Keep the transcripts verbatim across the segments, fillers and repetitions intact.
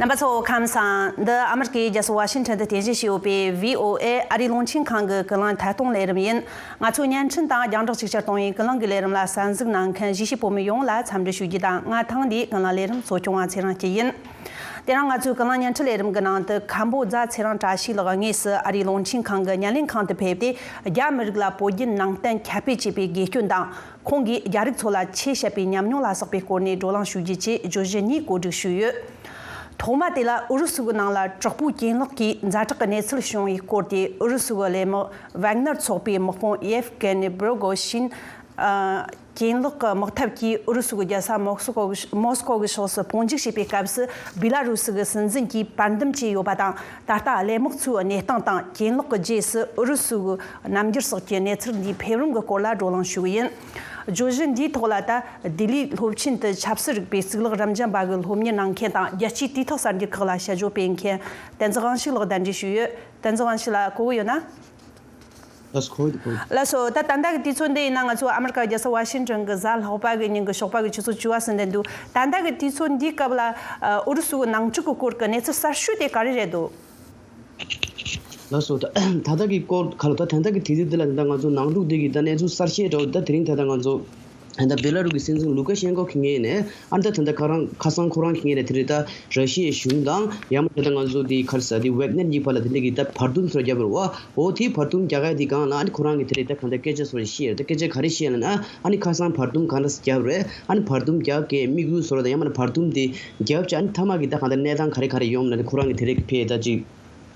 རྣམ་པ་ཚོ་ཁམས་བཟང་། འདི་ཨ་མི་རི་ཀའི་རྒྱལ་ས་ཝ་ཤིང་ཊོན་དུ་རྟེན་གཞི་བྱས་ཡོད་པའི་བྷི་ཨོ་ཨེ་ཨ་རིའི་རླུང་འཕྲིན་ཁང་གི་ཀུན་གླེང་ཐད་གཏོང་ལས་རིམ་ཡིན། ང་ཚོའི་བརྙན་འཕྲིན་དང་རྒྱང་བསྒྲགས་ཅིག་ཅར་གཏོང་བའི་ཀུན་གླེང་གི་ལས་རིམ་ལ་གསན་གཟིགས་གནང་མཁན་གཞིས་བྱེས་བོད་མི་ཡོངས་ལ་འཚམས་འདྲི་ཞུ་རྒྱུ་དང་། ང་ཐེངས་འདིའི་ཀུན་གླེང་ལས་རིམ་གཙོ་སྐྱོང་བ་ཚེ་རིང་སྐྱིད་ཡིན། དེ་རིང་ང་ཚོའི་ཀུན་གླེང་བརྙན་འཕྲིན་ལས་རིམ་གྱི་ནང་དུ་མཁན་པོ་རྫ་ཚེ་རིང་བཀྲ་ཤིས་ལགས་དངོས་སུ་ཨ་རིའི་རླུང་འཕྲིན་ཁང་གི་བརྙན་ལེན་ཁང་དུ་ཕེབས་ཏེ། རྒྱ་མི་རིགས་ལ་བོད་བརྒྱུད་ནང་བསྟན་ཁྱབ་སྤེལ་བྱས་པའི་དགེ་སྐྱོན་དང་། ཁོང་གིས་རྒྱ་རིགས་ཚོ་ལ་ཆེད་བཤད་པའི་ཉམས་མྱོང་ལ་སོགས་པའི་སྐོར་ནས་བགྲོ་གླེང་ཞུ་རྒྱུ་བཅས་བརྗོད་གཞི་གཉིས་བཀོད་སྒྲིག་ཞུས་ཡོད། ཐོག་མ་དེ་ལ་ཨུ་རུ་སུ་གི་ནང་ལ་དྲག་པོའི་གྱེན་ལོག་གི་ཛ་དྲག་གི་གནས་ཚུལ་བྱུང་བའི་སྐོར་དེ། ཨུ་རུ་སུ་གི་གླས་དམག་ཝེག་ནར་ཚོགས་པའི་དམག་དཔོན་ཡེབ་གེ་ནི་པྲོ་གོ་ཤིན། ཨ། གྱེན་ལོག་གི་དམག་འཐབ་ཀྱིས་ཨུ་རུ་སུ་གི་རྒྱལ་ས་མོ་སི་ཀོ་གི་མོ་སི་ཀོ་གི་ཕྱོགས་སུ་དཔུང་འཇུག་བྱས་པའི་སྐབས་སུ། བི་ལ་རུ་སི་གི་སྲིད་འཛིན་གྱིས་པར་འདུམ་བྱས་ཡོད་པ་དང་། ད་ལྟ་གླས་དམག་ཚོའི་གནས་སྟངས་དང་གྱེན་ལོག་གི་རྗེས་སུ་ཨུ་རུ་སུ་གི་རྣམ་འགྱུར་སོགས་ཀྱི་གནས་ཚུལ་འདིའི་འཕེལ་རིམ་གྱི་སྐོར་ལ་བགྲོ་གླེང་ཞུ་གི་ཡིན། བརྗོད་གཞི་འདིའི་ཐོག་ལ་ད་ལྡི་ལིའི་སློབ་ཆེན་དུ་ཆབ་སྲིད་རིག་པའི་གཙུག་ལག་རབ་འབྱམས་པ་གི་སློབ་གཉེར་གནང་མཁན་དང་། རྒྱལ་སྤྱིའི་དུས་ཐོག་གསར་འགྱུར་ཁག་ལ་དཔྱད་བརྗོད་སྤེལ་མཁན་བསྟན་འཛིན་དབང་ཕྱུག་ལགས་གདན་འདྲེན་ཞུས་ཡོད། བསྟན་འཛིན་དབང་ཕྱུག་ལགས་གོ་གི་ཡོད་ན། ལགས་སོ། ལགས་སོ། ད་ད་ལྟ་གི་དུས་ཚོད་འདི་ཡིན་ན། ང་ཚོ་ཨ་མི་རི་ཀ་རྒྱལ་ས་ཝ་ཤིང་ཊོན་གི་གཟའ་ལྷག་པ་གི་ཉིན་གྱི་ཞོགས་པ་གི་ཆུ་ཚོད་བཅུ་པ་ཟིན་བསྡད་འདུག་ད་ལྟ་གི་དུས་ཚོད་འདིའི་སྐབས་ལ་ཨུ་རུ་སུ་གི་ནང་འཁྲུག་གི་སྐོར་གྱི་གནས་ཚུལ་གསར་ཤོས་དེ་ག་རེ་རེད་འདུག་ལགས་སོ། ད་ད་ལྟ་གི་སྐོར་ག་ལ། ད་ད་ལྟ་གི་དུས་ཚོད་འདི་ལ་ད་ང་ཚོ་ནང་འཁྲུག་འདི་གི་ད་གནས་ཚུལ་གསར་བཤད་འདྲ་བོ། ད་དེ་རིང་ད་ལྟ་ང་ཚོ་ད་ལྟ་བེ་ལ་རུ་གི་སྲིད་འཛིན་ལུ་ཀ་ཤན་ཀོ་གི་ངོས་ནས། ཨ་ནི་ད་ད་ལྟ་ཁ་རང་ཁ་སང་ཁོ་རང་གི་ངོས་ནས་དེ་རིང་ད་ར་ཤི་ཡའི་གཞུང་དང་ཡང་མ་ད་ལྟ་ང་ཚོ་དེ་ག་རེ་ཟེར། དེ་ཝེག་ནེར་གཉིས་བར་ལ་དེ་འདྲ་གི་ད་བར་འདུམ་ཚོ་རྒྱབ་རེད་བ། འོ་དེའི་བར་འདུམ་རྒྱག་ཡ་དེ་སྒང་ལ་ཨ་ནི་ཁོ་རང་གི་དེ་རིང་ད་གང་ལྟར་སྐད་ཆ་ཚོ་བཤད་རེད། ད་སྐད་ཆ་ག་རེ་བཤད་ལབ་ན། ཨ་ནི་ཁ་སང་བར་འདུམ་གང་འདྲ་རྒྱབ་རེད། ཨ་ནི་བར་འདུམ་རྒྱག་གི་དམིགས་ཡུལ་ཚོ་རེད། ད་ཡང་མ་ན་བར་འདུམ་དེ་རྒྱབ་བྱས། ཨ་ནི་མཐའ་མ་གི་ད་གང་ལྟར་གནས་སྟངས་ག་རེ་ག་རེ་ཡོང་ན། ཁོ་རང་གི་དེ་རིང་གི་ཕེ་ད་ཅིག་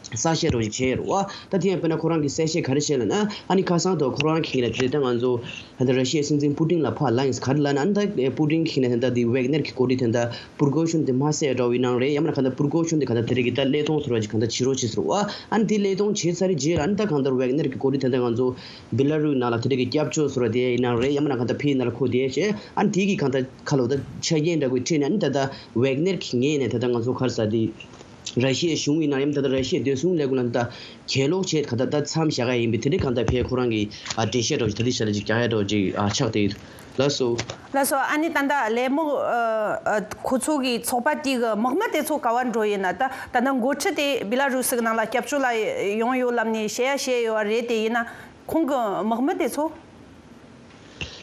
གསལ་བཤད་རོ་ཞིག་བྱས་རེད་བ། ད་དེ་ཡང་དཔེར་ན་ཁོ་རང་གིས་གསལ་བཤད་ག་རེ་བྱས་ལབ་ན། ཨ་ནི་ཁ་སང་དུ་ཁོ་རང་གིས་ལབ་དེ་ད་ང་ཚོ་ད་ལྟ་ར་ཤི་ཡའི་སྲིད་འཛིན་པུ་ཏིན་ལ་ཕར་ལངས་ག་རེ་ལབ་ན། ཨ་ནི་ད་པུ་ཏིན་གིས་ནས་ད་ལྟ་དེ་ཝེག་ནེར་གྱི་འགོ་ཁྲིད་དེ་ད་པུར་གོ་ཤོན་དེ་མ་བསད་འགྲོ་བའི་ནང་རེད། ཡང་མ་ན་གང་ལྟར་པུར་གོ་ཤོན་དེ་གང་ལྟར་དེ་རིང་གི་ད་ཀླད་སྟོང་ཚོར་བ་ཅིག་གང་ལྟར་བྱེད་རོགས་བྱེད་ཟེར་བ། ཨ་ནི་དེ་ཀླད་སྟོང་བྱས་ཚར་རྗེས་ལ། ཨ་ནི་ད་གང་ལྟར་ཝེག་ནེར་གྱི་འགོ་ཁྲིད་དེ་ད་ང་ཚོ་བི་ལ་རུའི་ནང་ལ་དེ་རིང་གི་སྐྱབས་བཅོལ་ཚོར་བ་དེ་ཡིན་ནང་རེད། ཡང་མ་ན་གང་ལྟར་ཕིའི་ནང་ལ་ཁོ་དེ་བྱས། ཨ་ནི་དེ་གི་གང་ལྟར་ཁ་ལོ་ད་ཆ་རྐྱེན་འདྲ་པོའི་ཁྲིད་ནས། ཨ་ནི་ད་ལྟ་ཝེག་ནེར་གྱི་ངོས་ནས་ད་ལྟ་ང་ཚོ་ག་རེ་ཟེར། དེ་ར་ཤི་ཡའི་གཞུང་ཡིན་ན་ཡང་ད་ལྟ་ར་ཤི་ཡའི་བདེ་སྲུང་ལས་ཁུངས་ལ་ད་ལྟ་གྱེན་ལོག་བྱས། ག་ད་ལྟ་མཚམས་བཞག་ག་ཡིན་པའི་དེ་འདྲའི་གང་ལྟར་ཕེ་ཁོ་རང་གི་ཨ་འགྲེལ་བཤད་འདྲ་བོ་ཅིག་ད་ལྟའི་ཆ་ལ་ཅིག་རྒྱག་ཡ་འདྲ་བོ་ཅིག་ཨ་ཆགས་བསྡད་ཡོད། ལགས་སོ། ལགས་སོ། ཨ་ནི་ད་ལྟ་གླས་དམག་ཨ་ཨ་ཁོ་ཚོ་གི་ཚོགས་པ་དེ་གི་དམག་མི་དེ་ཚོ་ག་བར་འགྲོ་ཡིན་ན། ད་ད་ལྟ་འགོ་ཁྲིད་དེ་བི་ལ་རུ་སི་གི་ནང་ལ་སྐྱབས་བཅོལ་ལ་ཡོང་ཡོད་ལབ་ནས་བཤད་ཡ་བཤད་ཡོད་པ་རེད། དེ་ཡིན་ན་ཁོང་གི་དམག་མི་དེ་ཚོ།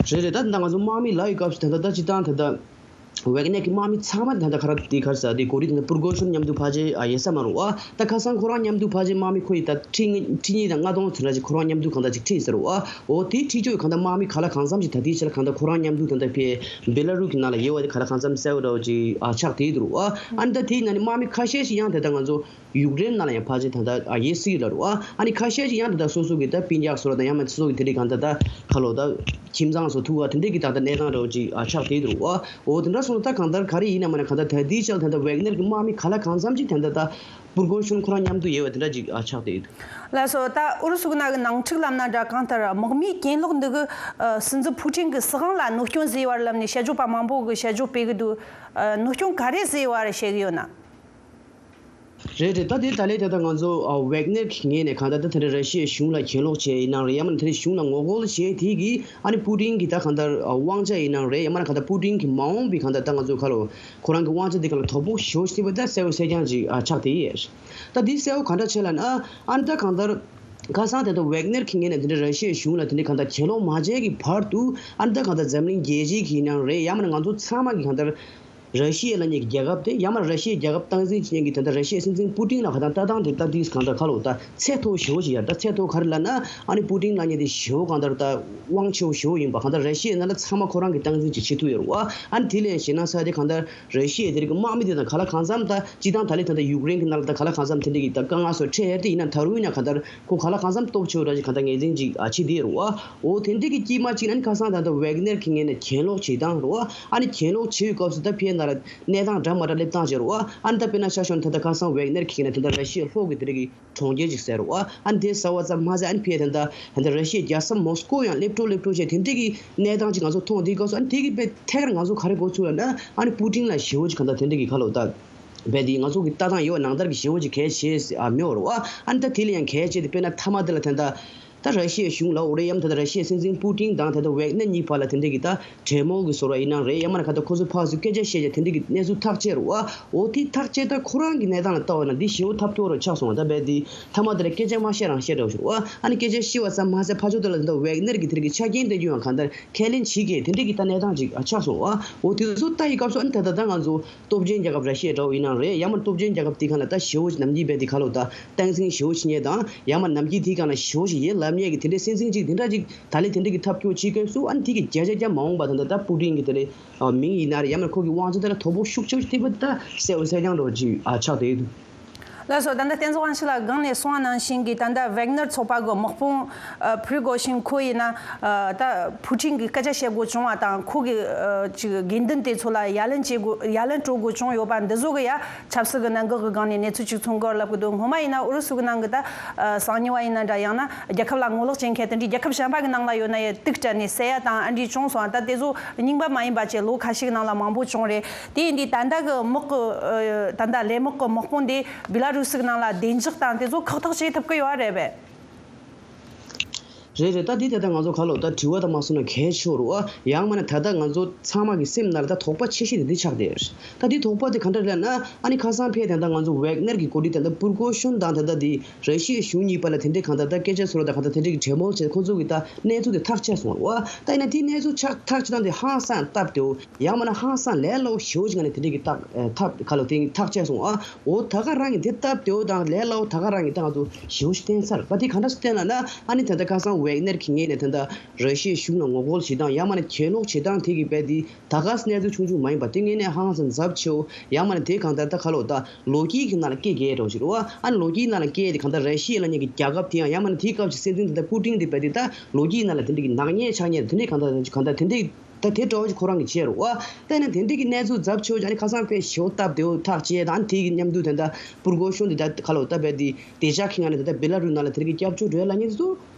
རེད་རེད། ད་ད་ང་ཚོ་དམག་མི་ལབ་ཡི་སྐབས་སུ་ད་ལྟ་ད་སྤྱིར་བཏང་ད་ལྟ་ཝེག་ནེར་གྱི་དམག་མི་ཚང་མ་ད་ལྟ་ག་རེ་དེ་ག་རེ་ཟེར། དེ་འགོ་ཁྲིད་དེ་ད་པུར་གོ་ཤོན་མཉམ་དུ་ཕལ་ཆེར་ཨ་ཡོད་ས་མ་རེད་བ། ད་ཁ་སང་ཁོ་རང་མཉམ་དུ་ཕལ་ཆེར་དམག་མི་ཁོ་ཡི་ད་ཁྲི་ཁྲི་གཉིས་དང་ལྔ་སྟོང་ཙམ་ར་ཅིག་ཁོ་རང་མཉམ་དུ་གང་ལྟར་ཅིག་ཁྲིད་ཟེར་བ། འོ་དེ་ཁྲིད་ཆོག་གི་གང་ལྟར་དམག་མི་ག་ལ་གང་འཚམ་ཅིག་ད་ལྟའི་ཆ་ལ་གང་ལྟར་ཁོ་རང་མཉམ་དུ་ད་ལྟ་ཕེ་བེ་ལ་རུ་གི་ནང་ལ་ཡོད་པ་དེ་ག་ལ་གང་འཚམ་གསལ་པོ་འདྲ་བོ་ཅིག་ཨ་ཆགས་བསྡད་འདུག་རེད་བ། ཨ་ནི་ད་དེའི་ནང་ནས་དམག་མི་ཁ་ཤས་ཤིག་ཡང་དེ་ལྟར་ང་ཚོ་ཡུཀ་རེན་ནང་ལ་ཡང་ཕལ་ཆེར་ད་ལྟ་ཨ་ཡོད་སྲིད་ལ་རེད་བ། ཨ་ནི་ཁ་ཤས་ཅིག་ཡང་ད་ལྟ་སོ་སོ་གི་ད་སྤུན་ཀྱག་སོ་ར་དང་ཡང་མིན་སོ་སོ་གི་དེ་རིགས་གང་ལྟར་ད་ག་ལོ་ད་ཁྱིམ་ཚང་སོ་ཐུག་པ་དེ་འདྲས་ཀྱི་ད་ལྟ་གནས་སྟངས་འདྲ་བོ་ཅིག་ཨ་ཆགས་བསྡད་འདུག་རེད་བ། འོ་དེ་འདྲ་སོང་ད་གང་ལྟར་ག་རེ་ཡིན་ན་མིན་ན་གང་ལྟར་ད་ལྟའི་ཆར་ད་ལྟ་ཝེག་ནེར་གྱི་དམག་མི་ག་ལ་གང་འཚམ་ཅིག་ད་ལྟ་ད་པུར་གོ་ཤོན་ཁོ་རང་མཉམ་དུ་ཡོད་པ་དེ་འདྲ་ཅིག་ཨ་ཆགས་བསྡད་འདུག་ལགས་སོ། ད་ཨུ་རུ་སུ་གི་ནང་གི་ནང་འཁྲུག་ལབ་ན་འདྲ། གང་ལྟར་དམག་མིའི་གྱེན་ལོག་འདི་གི་ཨ་སྲིད་འཛིན་ཕུ་ཀྲིན་གྱི་སྲིད་དབང་ལ་གནོད་སྐྱོན་བཟོས་པ་རེད་ལབ་ནས་དཔྱད་བརྗོད་པ་མང་པོ་གིས་དཔྱད་བརྗོད་སྤེལ་གི་འདུག་ཨ་གནོད་སྐྱོན་ག་རེ་བཟོས་པ་རེད་བཤད་གི་ཡོད་ན། རེད་རེད། ད་དེ་ད་ལས་ད་ལྟ་ང་ཚོ་ཨ་ཝེག་ནེར་གྱི་ངོས་ནས་གང་ལྟར་ད་དེ་རིང་ར་ཤི་ཡའི་གཞུང་ལ་གྱེན་ལོག་བྱས་ཡིན་ནའང་རེད། ཡང་མིན་ན་དེ་རིང་གཞུང་ལ་ངོ་རྒོལ་བྱས་དེ་གིས་ཨ་ནི་པུ་ཏིན་གྱི་ད་གང་ལྟར་ཨ་དབང་ཆ་ཡིན་ནའང་རེད། ཡང་མིན་ན་གང་ལྟར་པུ་ཏིན་གྱི་མ་འོངས་པའི་གང་ལྟར་ད་ང་ཚོ་ག་ལོ་ཁོ་རང་གི་དབང་ཆ་དེ་ག་ལ་དོ་ཕོག་ཞེ་པོ་ཞིག་བྱས་པ་ད་གསལ་པོ་གསལ་རྐྱང་ཅིག་ཨ་ཆགས་བསྡད་ཡོད། ད་འདི་གསལ་པོ་གང་འདྲ་བྱས་ལབ་ན། ཨ་ནི་ད་གང་ལྟར་ཁ་སང་དེ་ད་ཝེག་ནེར་གྱི་ངོས་ནས་དེ་འདྲ་ར་ཤི་ཡའི་གཞུང་ལ་དེ་འདྲ་གང་ལྟར་གྱེན་ལོག་མ་བྱས་ཀྱི་བར་དུ། ཨ་ནི་ད་གང་ལྟར་འཛམ་གླིང་རྒྱལ་སྤྱི་གི་ཡིན་ནའང་རེད། ཡང་མིན་ན་ང་ཚོ་ཚང་མ་གི་གང་ལྟར་ར་ཤི་ཡ་ལབ་མཁན་གྱི་རྒྱལ་ཁབ་དེ། ཡང་མིན་ན་ར་ཤི་ཡའི་རྒྱལ་ཁབ་སྟངས་འཛིན་བྱེད་མཁན་གྱི་ད་ལྟ་ར་ཤི་ཡའི་སྲིད་འཛིན་པུ་ཏིན་ལ་གང་ལྟར་ལྟ་སྟངས་དེ་ད་འདི་གང་ལྟར་ག་ལོ་ད་ཚད་མཐོ་ཞེ་པོ་ཞིག་ཡོད་རེད། ད་ཚད་མཐོ་ག་རེ་ལབ་ན། ཨ་ནི་པུ་ཏིན་ལབ་མཁན་དེ་ཞེ་པོ་གང་ལྟར་ད་དབང་ཆེ་བོ་ཞེ་པོ་ཡིན་པ། གང་ལྟར་ར་ཤི་ཡའི་ནང་ལ་ཚང་མ་ཁོ་རང་གིས་སྟངས་འཛིན་ཅིག་བྱེད་ཐུབ་ཡོད་རེད་བ། ཨ་ནི་དེ་ལས་གཞན་ན་ས་དེ་གང་ལྟར་ར་ཤི་ཡའི་དེ་རིགས་དམག་མི་དེ་དང་ག་ལ་གང་འཚམ་ད་སྤྱིར་བཏང་ད་ལས་ད་ལྟ་ཡུཀ་རེན་གྱི་ནང་ལ་ད་ག་ལ་གང་འཚམ་དེ་འདྲ་གི་ད་དཀའ་ངལ་སོགས་འཕྲད་ཡ་དེ་ཡིན་ན། ད་རུང་ཡིན་ན་གང་ལྟར་ཁོ་ག་ལ་གང་འཚམ་སྟོབས་ཆེ་བོ་འདྲ་ཞིག་གང་ལྟར་ངོས་འཛིན་ཅིག་ཨ་བྱེད་བསྡད་ཡོད་རེད་བ། འོ་དེ་འདྲ་གི་དཀྱིལ་མ་གཅིག་ན་ནི་ཁ་སང་ད་ལྟ་ཝེག་ནེར་གྱི་ངོས་ནས་གྱེན་ལོག་བྱེད་སྟངས་རེད་བ། ཨ་ནི་གྱེན་ལོག་བྱེད་ཡོད་སྐབས་སུ་ད་ཕར་ནང་ལ་གནས་སྟངས་འདྲ་མ་འདྲ་སླེབས་སྟངས་བྱེད་རེད་བ། ཨ་ནི་ད་དཔེར་ན་ཆ་བཞག་ན་ད་ལྟ་ཁ་སང་ཝེག་ནེར་གྱི་ངོས་ནས་ད་ལྟ་ར་ཤི་ཡའི་ལྷོ་གི་དེ་འདྲ་གི་གྲོང་ཁྱེར་ཅིག་ཟེར་རེད་བ། ཨ་ནི་དེ་ཟེར་བ་ཙམ་མ་ཟད། ཨ་ནི་ཕར་ད་ལྟ་ད་ལྟ་ར་ཤི་ཡའི་རྒྱལ་ས་མོ་སི་ཀོ་ཡང་སླེབས་འགྲོ་སླེབས་འགྲོ་བྱས། དེ་འདྲ་གི་གནས་སྟངས་ཅིག་ང་ཚོ་མཐོང་། དེའི་སྐབས་སུ་ཨ་ནི་དེ་གི་དཔེ་ཐད་ཀར་ང་ཚོ་ག་རེ་གོ་ཚུལ་ལབ་ན། ཨ་ནི་པུ་ཏིན་ལ་ཞེ་པོ་ཅིག་གང་ལྟར་དེ་འདྲ་གི་ག་ལོ་ད་རྦད་དེ་ང་ཚོ་གི་ལྟ་སྟངས་ཡོད་པ་ནང་ལྟར་གྱི་ཞེ་པོ་ཅིག་གལ་ཆེ་ཨ་མེད་པ་རེད་བ། ཨ་ནི་ད་དེ་ལ་ཡང་གལ་ཆེ་དེ་དཔེར་ན་མཐའ་མ་དེ་ལ་ད་ལྟ་ ད་ར་ཤི་ཡའི་གཞུང་ལ་འོ་རེད། ཡང་ད་ལྟ་ར་ཤི་ཡའི་སྲིད་འཛིན་པུ་ཏིན་དང་ད་ལྟ་ཝེག་ནེར་གཉིས་བར་ལ་དེ་འདྲས་ཀྱི་ད་གྲོས་མོལ་གྱི་བཟོ་འདྲ་ཡིན་ནའང་རེད། ཡང་མིན་ན་ག་ད་ཁོ་ཚོ་ཕར་ཚུར་སྐད་ཆ་བཤད་བྱས་དེ་འདྲས་ཀྱི་གནས་ཚུལ་ཐག་བཅད་རེད་བ། འོ་དེ་ཐག་བཅད་ད་ཁོ་རང་གི་གནས་སྟངས་ལ་ལྟ་བ་ན་འདི་ཞེ་པོ་ཐབས་སྐྱོ་རུ་ཆགས་སོང་བ། ད་རྦད་དེ་མཐའ་མ་དེ་ལ་སྐད་ཆ་མ་བཤད་རང་བཤད་འདྲ་བོ་ཞིག་རེད་བ། ཨ་ནི་སྐད་ཆ་བཤད་པ་ཙམ་མ་ཟད་ཕར་ཕྱོགས་དེ་ལ་ད་ལྟ་ཝེག་ནེར་གྱི་དེ་འདྲས་ཀྱི་ཆ་རྐྱེན་སྟེར་རྒྱུ་ཡང་གང་ལྟར་ཁས་ལེན་བྱེད་ཀྱི་དེ་འདྲས་ཀྱི་ད་གནས་སྟངས་ཅིག་ཆགས་སོང་བ། འོ་དེ་ཚོ་ལྟ་ཡི་སྐབས་སུ་ཨ་ནི་ད་ལྟ་ད་ང་ཚོ་སྟོབས་ཆེན་རྒྱལ་ཁབ་ར་ཤི་ཡ་འདྲ་བོ་ཡིན་ནའང་རེད། ཡང་མིན་སྟོབས་ཆེན་རྒྱལ་ཁབ་དེའི་སྒང་ལ་ད་ཞེ་པོ་ཞིག་ནམ་རྒྱུན་རྦད་དེ་ག་ལབ་དགོས་ད་སྟངས་འཛིན་ཞེ་པོ་ཞིག་བྱེད་མཁན་དང་། ཡང་མིན་ནམ་རྒྱུན་དེའི་སྒང་ལ་ཞེ་པོ་ཞིག་ཡིད་ལ་མེད་ཀྱི་དེ་འདྲའི་སྲིད་འཛིན་ཅིག་དེ་འདྲ་ཅིག་ད་ལན་དེ་འདྲ་གི་ཐབས་སྐྱོ་བྱེད་སྐབས་སུ་ཨ་ནི་དེ་གི་བརྒྱ་ཆ་བརྒྱ་མ་འོངས་པ་ད་ལྟ་ད་པུ་ཏིན་གྱི་དེ་འདྲའི་མིང་ཡིན་ན་རེད། ཡང་མིན་ཁོ་གི་དབང་ཆ་དེ་ལ་དོ་ཕོག་ཤུགས་ཆེ་ཞིག་ཐེབས་པ་ད་གསལ་པོ་གསལ་རྐྱང་འདྲ་བོ་ཅིག་ཆགས་བསྡད་ཡོད་འདུག། ལགས་སོ། ད་ལྟ་བསྟན་འཛིན་དབང་ཕྱུག་ལགས་སྒང་ནས་གསུངས་པ་ནང་བཞིན་གྱི་ད་ལྟ་ཝེག་ནེར་ཚོགས་པ་གི་དམག་དཔུང་ཨ་ཕི་རི་གོ་ཤིན་ཁོ་ཡིན་ན་ཨ་ད་ཕུ་ཀྲིན་གྱི་སྐད་ཆ་བཤད་དགོས་བྱུང་བ་དང་། ཁོ་གི་ཨ་ཅིག་དགོས་འདུན་དེ་ཚོ་ལ་ཡ་ལན་བྱེད་དགོས་ཡ་ལན་སྤྲོད་དགོས་བྱུང་ཡོད་པ་འདི་ཚོ་གི་ཡ་ཆབ་སྲིད་ཀྱི་གནད་འགག་གི་སྒང་ནས་གནས་ཚུལ་ཅིག་ཚོང་ཁང་ལབ་གི་འདུག། སྔོན་མ་ཡིན་ན་ཨུ་རུ་སུ་གི་ནང་གི་ད་ཨ་གསང་ཉུལ་བ་ཡིན་ན་འདྲ། ཡང་ན་རྒྱལ་ཁབ་ལ་ངོ་ལོག་བྱེད་མཁན་དེ་འདྲའི་རྒྱལ་ཁབ་གཞན་པ་གི་ནང་ལ་ཡོད་ན་ཡ་དུག་སྤྲད་ནས་བསད་ཡ་དང་ཨ་འདྲའི་བྱུང་སོང་། ད་དེ་ཚོ་རྙིང་པ་མ་ཡིན་པ་བྱས་ལོ་ཁ་ཤས་ཀྱི་ནང་ལ་མང་པོ་བྱུང་རེད། དེ་ཡིན་དུས་ད་ལྟ་གི་དམག་གི་ཨ་ད་ལྟ་ལས་དམག་གི་དམག་དཔུང་འདི་བི་ལ་རུ་སི་གི་ནང་ལ་བདེ་འཇགས་དང་དེ་ཚོ་ཁག་ཐེག་བྱེད་ཐུབ་ཀྱི་ཡོད་རེད་པས། རེད་རེད། ད་འདི་ད་ལྟ་ང་ཚོ་ག་ལབ་ད་དྲི་བ་ད་མ་སོང་ན་གལ་ཆེ་རུ་ཨ། ཡང་མིན་ན་ད་ལྟ་ང་ཚོ་ཚང་མ་གི་སེམས་ནང་ལ་ད་དོགས་པ་ཆེ་ཤོས་དེ་འདི་ཆགས་བསྡད་ཡོད། ད་འདི་དོགས་པ་དེ་ག་འདྲ་རེད་ལབ་ན། ཨ་ནི་ཁ་སང་ཕེབས་ད་ལྟ་ང་ཚོ་ཝེག་ནེར་གྱི་འགོ་ཁྲིད་ད་ལྟ་པུར་གོ་ཤོན་དང་ད་ལྟ་འདི་ར་ཤི་ཡའི་གཞུང་གཉིས་བར་ལ་དེ་འདྲའི་གང་ལྟར་ད་སྐད་ཆ་ཚོར་བ་དང་གང་ལྟར་དེ་འདྲའི་གི་གྲོས་མོལ་བྱས། ཁོང་ཚོ་གི་ད་གནས་ཚུལ་དེ་ཐག་བཅད་སོང་བ། ད་ཡིན་ན་དེའི་གནས་ཚུལ་ཆགས་ཐག་བཅད་སྟངས་དེ་ཧང་སང་སྟབས་བདེ་བོ། ཡང་མིན་ན་ཧང་སང་ལས་སླ་བོ་ཞེ་པོ་ཅིག་ནས་དེ་འདྲའི་གི་ཐག་ཨེ་ཐག་ག་ལ་དེ་ཐག་བཅད་སོང་ཨ། འོ་ད་ག་རང་གི་དེ་སྟབས་བདེ་བོ་དང་ལས་སླ་བོ་ད་ག་རང་གི་ད་ང་ཚོ་ཞེ་པོ་ཞིག་བསྟན་ཚར་བ། དེ་ག་འདྲ་ཞིག་བསྟན་ལབ་ན། ཨ་ནི་ད་ལྟ་ཁ་སང་ཝེག་ནེར་གྱི་ངོས་ནས་ད་ལྟ་ར་ཤི་ཡའི་གཞུང་ལ་ངོ་རྒོལ་བྱེད་སྟངས། ཡང་མིན་ན་གྱེན་ལོག་བྱེད་སྟངས་དེ་གི་རྦད་དེ་ད་ག་སེ་གནས་ཚུལ་ཆུང་ཆུང་མ་ཡིན་པ་དེ་ངོས་ནས་ཧང་སང་ཚབས་ཆེ་བོ། ཡང་མིན་ན་དེ་གང་ལྟར་ད་ག་ལབ་ད་ལོ་རྒྱུས་ཀྱི་ནང་ལ་སྐད་རྒྱག་འདྲ་བོ་ཞིག་རེད་བ། ཨ་ནི་ལོ་རྒྱུས་ནང་ལ་སྐད་དེ་གང་ལྟར་ར་ཤི་ཡ་ལབ་མཁན་གྱི་རྒྱལ་ཁབ་དེ་ཡང་། ཡང་མིན་ན་དེའི་སྐབས་ཀྱི་སྲིད་འཛིན་དེ་ད་པུ་ཏིན་དེ་རྦད་དེ་ད་ལོ་རྒྱུས་ནང་ལ་དེ་འདྲ་གི་ནག་ཉེས་ཆགས་མཁན་དེ་འདྲ་གང་ལྟར་གང་ལྟར་དེ་འདྲ། ད་དེ་འདྲ་བོ་ཞིག་ཁོ་རང་གིས་བྱས་རེད་བ། ད་ནི་དེ་འདྲ་གི་གནས་ཚུལ་ཚབས་ཆེ་བོ་ཅིག་ཨ་ནི་ཁ་སང་ཕེབས་ཞེ་པོ་སྟབས་བདེ་བོ་ཐག་བཅད་དང་། ཨ་ནི་དེ་གི་མཉམ་དུ་ད་ལྟ་པུར་གོ་ཤོན་དེ་ད་ག་ལབ་ད་རྦད་དེ་བདེ་འཇགས་ཀྱི་ངང་ནས་ད་ལྟ་བི་ལ་རུ་ནང་ལ་དེ་འདྲ་གི་སྐྱབས་བཅོལ་འགྲོ་ཡ་ལབ་མཁན་དེ་ཚོ་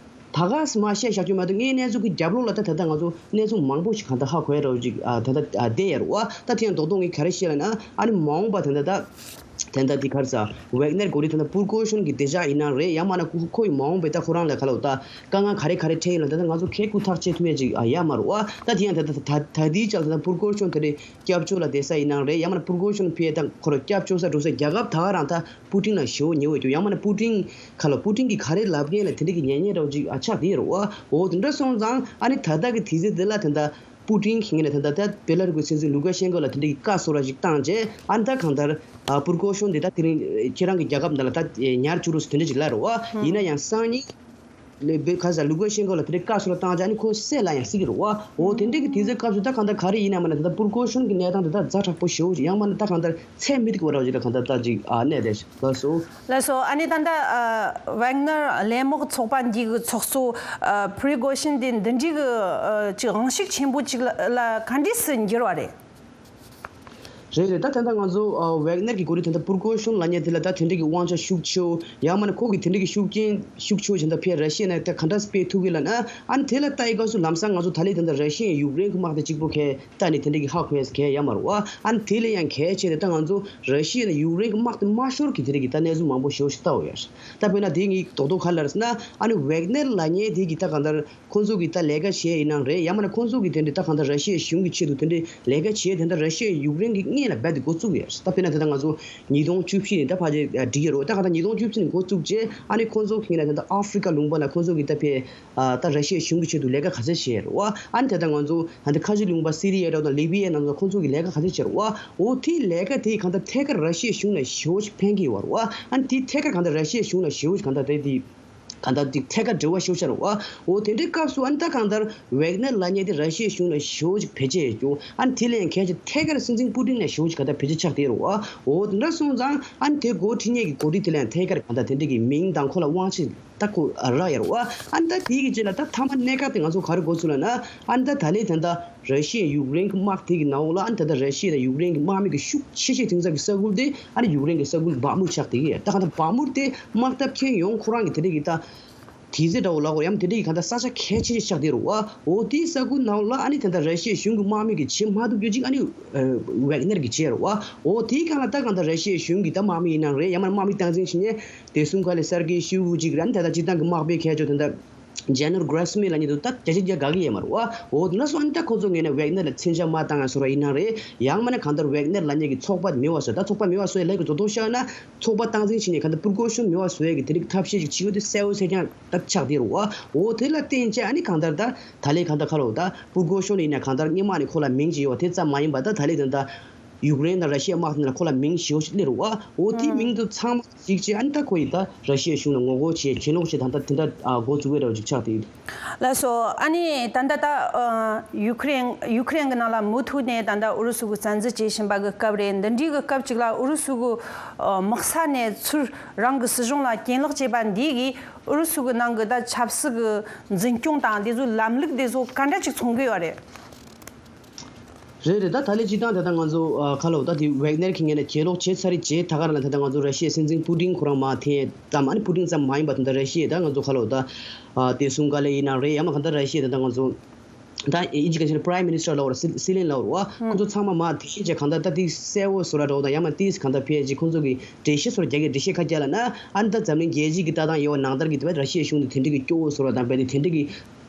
ད་ག་སེ་མ་བཤད་བཞག་རྒྱུ་མ་གཏོགས། ངའི་གནས་ཚུལ་གྱི་རྒྱབ་ལོགས་ལ་ད་ད་ལྟ་ང་ཚོ་གནས་ཚུལ་མང་པོ་ཞིག་གང་ལྟར་ཧ་གོ་ཡ་འདྲ་བོ་ཅིག་ཨ་ད་ལྟ་ཨ་བསྡད་ཡོད་རེད་བ། ད་དེ་ཡང་རྡོག་རྡོག་ངས་ག་རེ་བཤད་ལབ་ན། ཨ་ནི་མ་འོངས་པ་ད་ལྟ་ད། དེ་འདྲ་དེ་ག་རེ་ཟ། ཝེག་ནེར་འགོ་ཁྲིད་དེ་འདྲ་པུར་གོ་ཤོན་གྱི་བདེ་འཇགས་ཡིན་ནའང་རེད། ཡང་མིན་ན་ཁོ་ཁོ་ཡི་མ་འོངས་པའི་ད་ཁོ་རང་ལ་ག་ལབ་ད་དཀའ་ངལ་ག་རེ་ག་རེ་འཕྲད་ཡོད་ལབ་ད་ད་ང་ཚོ་ཁེ་ཁུ་ཐག་བཅད་ཐུབ་ཡ་ཅིག་ཨ་ཡོད་མ་རེད་བ། ད་དེ་ཡང་ད་ད་ད་ད་དེའི་ཆར་ད་ད་པུར་གོ་ཤོན་དེ་འདྲའི་སྐྱབས་བཅོལ་ལ་བསྡད་ས་ཡིན་ནའང་རེད། ཡང་མིན་ན་པུར་གོ་ཤོན་ཕེབས་ད་ཁོ་རང་སྐྱབས་བཅོལ་ས་འགྲོ་ས་རྒྱལ་ཁབ་ད་ག་རང་ད་པུ་ཏིན་ལ་ཞེ་པོ་ཉེ་བོ་འདུག། ཡང་མིན་ན་པུ་ཏིན་ག་ལབ། པུ་ཏིན་གྱིས་ག་རེ་ལབ་མཁན་ལ་དེ་འདྲ་གི་ཉན་ཉན་འདྲ་བོ་ཅིག་ཨ་ཆགས་བསྡད་ཡོད་རེད་བ། འོ་དེ་འདྲ་སོང་ཙང་ཨ་ནི་ད་ལྟ་གི་དུས་ཚོད་དེ་ལ་ད་ད། པུ་ཏིན་གྱི་ངོས་ནས་ད་ལྟ་ད་བེ་ལ་རུ་སི་གི་སྲིད་འཛིན་ལུ་ཀ་ཤན་ཀོ་ལ་དེ་འདྲ་གི་བཀའ་གསོལ་ར་ཞིག་བཏང་རྗེས། ཨ་ནི་ད་གང་ལྟར་ཨ་པུར་གོ་ཤོན་དེ་ད་དེ་རིང་ཁྱེད་རང་གི་རྒྱལ་ཁབ་ནང་ལ་ད་ཉར་བཅུག་རོགས་ཟེར་དེ་འདྲ་ཞིག་ལབ་རེད་བ། ཡིན་ན་ཡང་སང་ཉིན་ལས་བེ་ཁ་ས་ལུ་ཀ་ཤན་ཀོ་ལ་དེ་འདྲ་བཀའ་གསོལ་ར་བཏང་རྗེས་ཨ་ནི་ཁོ་བསད་ལབ་ཡང་སྲིད་ཀྱི་རེད་བ། འོ་དེ་འདྲ་གི་དུས་ཚོད་སྐབས་སུ་ད་གང་ལྟར་ག་རེ་ཡིན་ན་མིན་ན་ད་ལྟ་པུར་གོ་ཤོན་གྱི་གནས་སྟངས་དེ་ད་ཛ་དྲག་པོ་ཞེ་པོ་ཞིག། ཡང་མིན་ན་ད་གང་ལྟར་ཚད་མི་ཐིག་པ་འདྲ་བོ་ཞིག་ལ་གང་ལྟར་ད་ཅིག་ཨ་གནས་བསྡད་ཤག་ལགས་སོ། ལགས་སོ། ཨ་ནི་ད་ལྟ་ཨ་ཝེག་ནར་ལས་དམག་ཚོགས་པ་འདི་གི་ཚོགས་གཙོ་ཨ་པི་རི་གོ་ཤིན་དེ་འདི་འདྲའི་གི་ཨ་ཅིག་དབང་ཤུགས་ཆེན་པོ་ཅིག་ལ་ལ་ག་འདྲས་སུ་འགྱུར་བ་རེད། རེད་རེད། ད་ད་ལྟ་ང་ཚོ་ཨ་ཝེག་ནར་གྱི་འགོ་ཁྲིད་ད་ལྟ་པུར་གོ་ཤོན་ལབ་མཁན་དེ་ལ་ད་དེ་འདྲ་གི་དབང་ཆ་ཤུགས་ཆེ་བོ། ཡང་མིན་ན་ཁོ་གི་དེ་འདྲ་གི་ཤུགས་རྐྱེན་ཤུགས་ཆེ་བོ་ཅིག་ད་ཕར་ར་ཤི་ཡ་ནས་ད་ག་འདྲས་སྤེལ་ཐུབ་ཀྱི་ལབ་ན། ཨ་ནི་དེ་ལ་ལྟ་ཡི་སྐབས་སུ་ལམ་སང་ང་ཚོ་ད་ལན་ད་ལྟ་ར་ཤི་ཡ་ཡུཀ་རེན་གྱི་དམག་དེ་གཅིག་པོ་གས་ལྟ་ནས་དེ་འདྲ་གི་ཧ་གོ་ཡ་གལ་ཡོད་མ་རེད་བ། ཨ་ནི་དེ་ལས་ཡང་གལ་ཆེ་དེ་ད་ང་ཚོ་ར་ཤི་ཡ་ནས་ཡུཀ་རེན་གྱི་དམག་དེ་མ་ཤོར་གྱི་དེ་འདྲ་གི་ད་གནས་ཚུལ་མང་པོ་ཞེ་པོ་ཞིག་ལྟ་འོ་ཡ། ད་དཔེར་ན་དེ་ངས་རྡོག་རྡོག་ག་ལབ་རེད་ཟེར་ན། ཨ་ནི་ཝེག་ནེར་ལབ་མཁན་དེ་གི་ད་གང་ལྟར་ཁོང་ཚོ་གི་ད་ལས་ཀ་བྱས་ཡིན་ནའང་རེད། ཡང་མིན་ན་ཁོང་ཚོ་གི་དེ་འདྲ་ད་གང་ལྟར་ར་ཤི་ཡའི་གཞུང་གི་ཆེད་དུ་དེ་འདྲ་ལས་ཀ་བྱས། དེ་འདྲ་ར་ཤི་ཡ་ཡུཀ་རེན་གྱི་སྔོན་ལ་རྦད་དེ་འགོ་བཙུགས་ཡོད། ད་དཔེར་ན་ད་ལྟ་ང་ཚོ་ཉིས་སྟོང་བཅུ་བཞི་ནས་ད་ཕལ་ཆེར་འགྲིག་ཡོད་རེད། ད་གང་ལྟར་ཉིས་སྟོང་བཅུ་བཞི་ནས་འགོ་བཙུགས་རྗེས་ཨ་ནི་ཁོང་ཚོ་གི་སྔོན་ལ་ད་ལྟ་ཨ་ཧྥི་རི་ཀ་ལུང་པ་ལ་ཁོང་ཚོ་གི་ད་ཕེ་ཨ་ད་ར་ཤི་ཡའི་གཞུང་གི་ཆེད་དུ་ལས་ཀ་ག་ཚད་བྱས་རེད་བ། ཨ་ནི་ད་ལྟ་ང་ཚོ་ད་ལྟ་ཁ་ཆེ་ལུང་པ་སི་རི་ཡ་འདྲ་དང་ལི་བི་ཡ་ནང་ཚོ་ཁོང་ཚོ་གི་ལས་ཀ་ག་ཚད་བྱས་རེད་བ། འོ་དེའི་ལས་ཀ་དེ་གང་ལྟར་ཐད་ཀར་ར་ཤི་ཡའི་གཞུང་ལ་ཞེ་པོ་ཞིག་ཕན་གྱི་ཡོད་རེད་བ། ཨ་ནི་དེ་ཐད་ཀར་གང་ལྟར་ར་ཤི་ཡའི་གཞུང་ལ་ཞེ་པོ་ཞིག་གང་ལྟར་དེ་དེ་གང་ལྟར་དེ་ཐད་ཀར་འབྲེལ་བ་ཤོར་ཤར་བ། འོ་དེ་འདྲའི་སྐབས་སུ་ཨ་ནི་ད་གང་ལྟར་ཝེག་ནར་ལབ་མཁན་དེ་ར་ཤི་ཡའི་གཞུང་ལ་ཞེ་པོ་ཅིག་བེད་སྤྱོད་ཡོད་ཀྱང་། ཨ་ནི་དེ་ལས་ཡང་གལ་ཆེ་ཐད་ཀར་སྲིད་འཛིན་པུ་ཏིན་ལ་ཞེ་པོ་ཅིག་གང་ལྟར་བེད་སྤྱོད་ཆགས་བསྡད་རེད་བ། འོ་དེ་འདྲ་སོང་ཙང་ཨ་ནི་དེ་འགོ་ཁྲིད་མཁན་གྱི་འགོ་ཁྲིད་དེ་ལ་ཡང་ཐད་ཀར་གང་ལྟར་དེ་འདྲ་གི་མིང་དང་ཁོ་ལ་དབང་ཆ་ད་ཁོ་རག་ཡོད་རེད་བ། ཨ་ནི་ད་དེའི་གི་རྗེས་ལ་ད་མཐའ་མ་གནད་འགག་དེ་ང་ཚོ་ག་རེ་འགོ་ཚུགས་ལབ་ན། ཨ་ནི་ད་ད་ལན་ད་ལྟ་ར་ཤི་ཡ་ཡུཀ་རེན་གྱི་དམག་དེ་གི་ནང་ལོགས་ལ་ཨ་ནི་ད་ལྟ་ར་ཤི་ཡ་དང་ཡུཀ་རེན་གྱི་དམག་མི་གི་ཤུགས་ཆེ་ཤོས་དེང་སང་གི་ས་ཁུལ་དེ་ཨ་ནི་ཡུཀ་རེན་གྱི་ས་ཁུལ་བག་མུར་ཆགས་བསྡད་ཀྱི་ཡོད། ད་གང་ལྟར་བག་མུར་དེ་དམག་འཐབ་མཁན་ཡོངས་ཁོ་རང་གི་དེ་འདྲ་གི་ད་དུས་ཚོད་འདྲ་བོ་ལབ་དགོས་ཡང་དེ་འདྲ་གི་གང་ལྟར་ས་ཆ་གལ་ཆེ་ཤོས་ཆགས་བསྡད་རེད་བ། འོ་དེའི་ས་ཁུལ་ནང་ལོགས་ལ་ཨ་ནི་ད་ལྟ་ར་ཤི་ཡའི་གཞུང་གི་དམག་མི་གིས་བྱེད་མ་ཐུབ་རྒྱུ་ཅིག་ཨ་ནི་ཝེག་ནར་གིས་བྱས་རེད་བ། འོ་དེའི་སྒང་ལ་ད་གང་ལྟར་ར་ཤི་ཡའི་གཞུང་གི་ད་དམག་མི་ཡིན་ནའང་རེད། ཡང་མིན་ན་དམག་མི་སྟངས་འཛིན་བྱེད་མཁན་དེ་གསུམ་ཀ་ལས་སར་གི་ཤོའི་གུ་ཅིག་རེད། ཨ་ནི་ད་ལྟ་སྤྱིར་བཏང་གི་དམག་དཔོན་མཁས་མཆོག་དེ་འདྲ། ཇེ་ནེ་རལ་གྷ་རེ་སི་མི་ལབ་མཁན་དེ་ད་བརྒྱ་ཆ་བརྒྱ་དགའ་གི་ཡོད་མ་རེད་བ། འོ་དེ་འདྲ་སོང་ཨ་ནི་ད་ཁོ་ཚོ་ངོས་ནས་ཝེག་ནེར་ལ་མཚོན་ཆ་མར་བཏང་ཡ་བཟོ་འདྲ་ཡིན་ན་རེད། ཡང་མིན་ན་གང་ལྟར་ཝེག་ནེར་ལབ་མཁན་གྱི་ཚོགས་པ་མེད་པ་བཟོ། ད་ཚོགས་པ་མེད་པ་བཟོ་ཡ་ལས་ཀྱི་རྡོག་རྡོག་བཤད་ན་ཚོགས་པ་སྟངས་འཛིན་བྱེད་མཁན་གང་ལྟར་པུར་གོ་ཤོན་མེད་པ་བཟོ་ཡ་གི་དེ་རིགས་ཐབས་ཤེས་ཅིག་བྱེད་དགོས་དེ་གསལ་པོ་གསལ་རྐྱང་ད་ཆགས་བསྡད་རེད་བ། འོ་དེ་ལ་བརྟེན་བྱས་ཨ་ནི་གང་ལྟར་ད་ད་ལས་གང་ལྟར་ཁ་ལོ་ད་པུར་གོ་ཤོན་ཡིན་ན་གང་ལྟར་སྔོན་མ་ནས་ཁོ་ལ་མིང་ཅིག་ཡོད་པ་དེ་ཙམ་མ་ཡིན་པ་ད་ད་ལས་དེ་ད། ཡུཀ་རེན་དང་ར་ཤི་ཡའི་དམག་དེ་ལ་ཁོ་ལ་མིང་ཞེ་པོ་ཞིག་སླེབས་རེད་བ། འོ་དེའི་མིང་དེ་ཚང་མ་གཅིག་བྱས་ཨ་ནི་ད་ཁོ་ཡིས་ད་ར་ཤི་ཡའི་གཞུང་ལ་ངོ་རྒོལ་བྱས་གྱེན་ལོག་བྱས་ད་ལྟ་དེ་འདྲ་ཨ་འགོ་བཙུགས་པའི་འདྲ་བོ་ཅིག་ཆགས་བསྡད་ཡོད། ལགས་སོ། ཨ་ནི་ད་ལྟ་ད་ཨ་ཡུཀ་རེན་ཡུཀ་རེན་གྱི་ནང་ལ་མུ་མཐུད་ནས་ད་ལྟ་ཨུ་རུ་སུ་གི་བཙན་འཛུལ་བྱེད་བཞིན་པ་གི་སྐབས་རེད། འདི་འདྲའི་གི་སྐབས་ཅིག་ལ་ཨུ་རུ་སུ་གི་ཨ་དམག་ས་ནས་ཚུར་རང་གི་སྲིད་གཞུང་ལ་གྱེན་ལོག་བྱས་པ་འདིས་གིས་ཨུ་རུ་སུ་གི་ནང་གི་ད་ཆབ་སྲིད་གི་འཛིན་སྐྱོང་དང་དེ་ཚོའི་ལམ་ལུགས་དེ་ཚོ་ག་འདྲ་ཅིག་མཚོན་གི་ཡོད་རེད། རེད་རེད། ད་ད་ལན་སྤྱིར་བཏང་ད་ལྟ་ང་ཚོ་ཨ་ཁ་ལོ་ད་དེ་ཝེག་ནེར་གྱི་ངོས་ནས་གྱེན་ལོག་བྱས་ཚར་རེད། བྱས་ད་ག་རང་ལ་ད་ལྟ་ང་ཚོ་ར་ཤི་ཡའི་སྲིད་འཛིན་པུ་ཏིན་ཁོ་རང་མར་ཐོན་ཙམ། ཨ་ནི་པུ་ཏིན་ཙམ་མ་ཡིན་པ་ད་ལྟ་ར་ཤི་ཡའི་ད་ང་ཚོ་ཁ་ལོ་ད་ཨ་དེ་སུང་ག་ལེ་ཡིན་ན་རེད། ཡང་མ་གང་ལྟར་ར་ཤི་ཡའི་ད་ལྟ་ང་ཚོ་ད་ཨིན་ཇི་ག་ཞིག་པ་རའི་མི་ནི་སི་ཊར་ལབ་ར་སྲིད་སྲིད་བློན་ལབ་ར་བ། ཁོ་ཚོ་ཚང་མ་མར་ཐོན་བྱས་གང་ལྟར་ད་དེ་གསལ་པོ་བཟོ་འདྲ་འདྲ་བོ་དང་ཡང་མ་དེ་གང་ལྟར་ཕལ་ཆེར་ཁོ་ཚོ་གི་འགྲེལ་བཤད་བཟོ་འདྲ་རྒྱག་གི་འགྲེལ་བཤད་ཁ་རྒྱག་ལ་ན་ཨ་ནི་ད་འཛམ་གླིང་རྒྱལ་སྤྱི་གི་ལྟ་སྟངས་ཡོད་པ་ནང་ལྟར་གྱི་དེ་བས་ར་ཤི་ཡའི་གཞུང་དེ་དེ་འདྲ་གི་སྐྱོ་བོ་བཟོ་འདྲ་དང་རྦད་དེ་དེ་འདྲ་གི་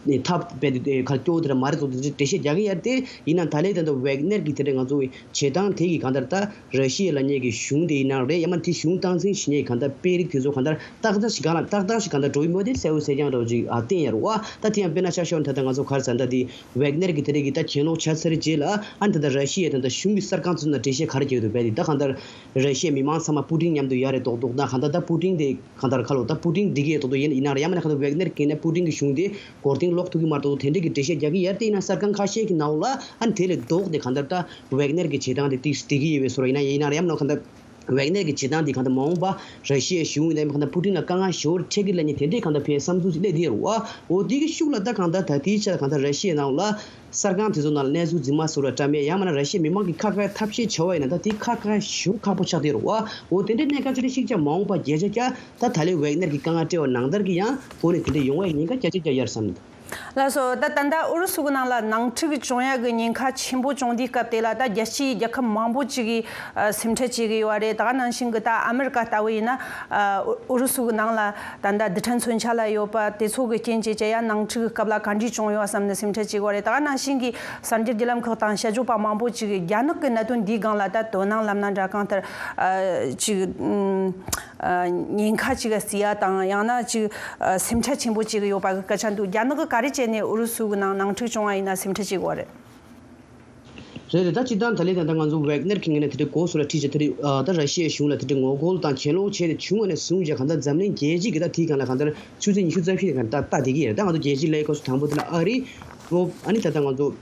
ནས་ཐབས་རྦད་དེ་ཁ་སྐྱོ་བོ་དེ་འདྲ་མ་རེད་ཚོ། དེ་འདྲ་འགྲེལ་བཤད་རྒྱག་གི་ཡོད་རེད་དེ། ཡིན་ནའང་ད་ལན་དེ་འདྲ་ཝེག་ནེར་གྱི་དེ་འདྲ་ང་ཚོ་བྱེད་སྟངས་དེ་གི་གང་ལྟར་ད་ར་ཤི་ཡ་ལབ་མཁན་གྱི་གཞུང་དེ་ཡིན་ནའང་རེད། ཡང་མ་དེ་གཞུང་སྟངས་འཛིན་བྱེད་མཁན་གྱི་གང་ལྟར་དཔོན་རིགས་དེ་ཚོ་གང་ལྟར་ཏག་ཏག་ཞིག་གང་ལ་ཏག་ཏག་ཞིག་གང་ལྟར་འགྲོ་གི་མེད་པ་དེ་གསལ་པོ་གསལ་རྐྱང་འདྲ་བོ་ཅིག་ཨ་བསྟན་ཡོད་རེད་བ། ད་དེ་ཡང་དཔེར་ན་ཆ་བཞག་ན་ད་ལྟ་ང་ཚོ་ག་རེ་ཟེར་ད་དེ་ཝེག་ནེར་གྱི་དེ་འདྲ་གི་ད་གྱེན་ལོག་བྱས་ཚར་རྗེས་ལ་ཨ་ནི་ད་ལྟ་ར་ཤི་ཡའི་ད་ལྟ་གཞུང་གི་གསར་ཁང་ཚོ་ནང་འགྲེལ་བཤད་ག་རེ་རྒྱག་འདུག་བས་དེ་ད་གང་ལྟར་ར་ཤི་ཡའི་མི་མང་ཚང་མ་པུ་ཏིན་མཉམ་དུ་ཡོད་རེད་མདོག་མདོག་ད་གང་ལྟར་ད་པུ་ཏིན་དེ་གང་ལྟར་ཁ་ལོ་ད་པུ་ཏིན་འགྲིག་གི་ཡོད་མདོག་མདོག་ཡིན་ཡིན་ན་རེད། ཡང་མིན་ན་གང་ལྟར་ཝེག་ནེར་གྱི་ངོས་ནས་པུ་ཏིན་གྱི་གཞུང་དེ་མགོ་རྟིང་སློག་ཐུབ་ཀྱི་མ་རེད་མདོག་མདོག་དེ་འདྲ་གི་འགྲེལ་བཤད་རྒྱག་གི་ཡོད་རེད་དེ། ཡིན་ན་གསར་ཁང་ཁ་ཤས་ཀྱི་ནང་ལ་ཨ་ནི་དེ་ལས་ལྡོག་སྟེ་གང་ལྟར་ད་ཝེག་ནེར་གྱི་བྱེད་སྟངས་དེ་ཏིག་འགྲིག་གི་ཡོད་པའི་བཟོ་འདྲ་ཡིན་ན་ཡིན་ན་རེད། ཡང་མིན་ན་གང་ལྟར་ཝེག་ནེར་གྱི་བྱེད་སྟངས་དེ་གང་ལྟར་མ་འོངས་པ་ར་ཤི་ཡའི་གཞུང་ཡིན་ནའི་གང་ལྟར་པུ་ཏིན་ལ་དཀའ་ངལ་ཞེ་པོ་འཕྲད་ཀྱི་ལབ་མཁན་དེ་འདྲའི་གང་ལྟར་ཕའི་བསམ་ཚུལ་ཅིག་སླེབས་བསྡད་ཡོད་རེད་བ། འོ་དེ་གི་ཤུགས་ལ་ད་གང་ལྟར་ད་ལྟའི་ཆར་གང་ལྟར་ར་ཤི་ཡའི་ནང་ལ་གསར་ཁང་དེ་ཚོ་ནང་ལ་གནས་ཚུལ་རྫུན་མ་བཟོ་འདྲ་བཀྲམ་ཡས། ཡང་མིན་ན་ར་ཤི་ཡའི་མི་མང་གིས་ཁ་ཁ་ཐབས་ཤེས་བྱས་པ་ཡིན་ན་ད་དེ་ཁ་ཁ་ཞེ་པོ་ཁག་པོ་ཆགས་བསྡད་ཡོད་རེད་བ། འོ་དེ་འདྲའི་གནད་འགག་ཆེ་ཤོས་ཤིག་ཀྱང་མ་འོངས་པ་བརྒྱ་ཆ་བརྒྱ་ད་ད་ལན་ཝེག་ནེར་གྱི་དཀའ་ངལ་འཕྲད་པ་ནང་ལྟར་གྱི་ཡང་སྒོ་ནས་དེ་འདྲ་ཡོང་བའི་ཉེན་ཁ་བརྒྱ་ཆ་བརྒྱ་ཡོད་རེད་བསམ་གྱི་འདུག་ལགས་སོ། ད་ད་ལྟ་ཨུ་རུ་སུ་གི་ནང་ལ་ནང་འཁྲུག་བྱུང་ཡག་གི་ཉེན་ཁ་ཆེན་པོ་བྱུང་དུས་སྐབས་དེ་ལ་ད་རྒྱལ་སྤྱིའི་རྒྱལ་ཁབ་མང་པོ་ཅིག་གིས་ཨ་སེམས་ཁྲལ་བྱེད་ཀྱི་ཡོད་རེད། ད་ག་ནང་བཞིན་གྱི་ད་ཨ་མེ་རི་ཀ་ལྟ་བུ་ཡིན་ན་ཨ་ཨུ་རུ་སུ་གི་ནང་ལ་ད་ལྟ་རྡུལ་ཕྲན་མཚོན་ཆ་ལ་ཡོད་པ་དེ་ཚོ་གི་རྐྱེན་བྱས་བྱས་ཡ་ནང་འཁྲུག་གི་སྐབས་ལ་ག་འདྲས་བྱུང་ཡོད་བསམ་ནས་སེམས་ཁྲལ་བྱེད་ཀྱི་ཡོད་རེད། ད་ག་ནང་བཞིན་གྱི་གསར་འགྱུར་བརྒྱུད་ལམ་ཁག་དང་དཔྱད་བརྗོད་པ་མང་པོ་ཅིག་གིས་རྒྱ་ནག་གི་གནད་དོན་འདིའི་སྒང་ལ་ད་དོ་སྣང་ལབ་ན་འདྲ། གང་ལྟར་ཨ་ཅིག་ཨུམ། ཉེན་ཁ་ཅིག་ག་བརྩི་ཡ་དང་ཡང་ན་ཅིག་སེམས་ཁྲལ་ཆེན་པོ་ཅིག་ཡོད་པ་གི་སྐད་ཆ་འདུག་རྒྱ་ནག་གི་ག་རེ་བྱས་ནས་ཨུ་རུ་སུ་གི་ནང་ནང་འཁྲུག་བྱུང་བ་ཡིན་ན་སེམས་ཁྲལ་བྱེད་དགོས་རེད། རེད་རེད། ད་སྤྱིར་བཏང་ད་ལན་ད་ལྟ་ང་ཚོ་ཝེག་ནེར་གྱི་ངོས་ནས་དེ་འདྲའི་འགོ་སོ་ལ་ཁྲིད་བྱས་དེ་འདྲའི་ད་ར་ཤི་ཡའི་གཞུང་ལ་དེ་འདྲའི་ངོ་རྒོལ་དང་གྱེན་ལོག་བྱས་ཏེ་བྱུང་བ་ནས་བཟུང་བྱས་གང་ལྟར་འཛམ་གླིང་རྒྱལ་སྤྱི་གི་ད་དེའི་སྒང་ལ་གང་ལྟར་ཆུ་ཚོད་ཉི་ཤུ་རྩ་བཞི་གང་ལྟར་ལྟ་བསྡད་ཀྱི་ཡོད་རེད། ད་ང་ཚོ་རྒྱལ་སྤྱིའི་ལས་ཁུངས་སུ་དང་པོ་དེ་ལ་ཨ་རི་ཡོ་རོབ་ཨ་ནི་ད་ལྟ་ང་ཚོ།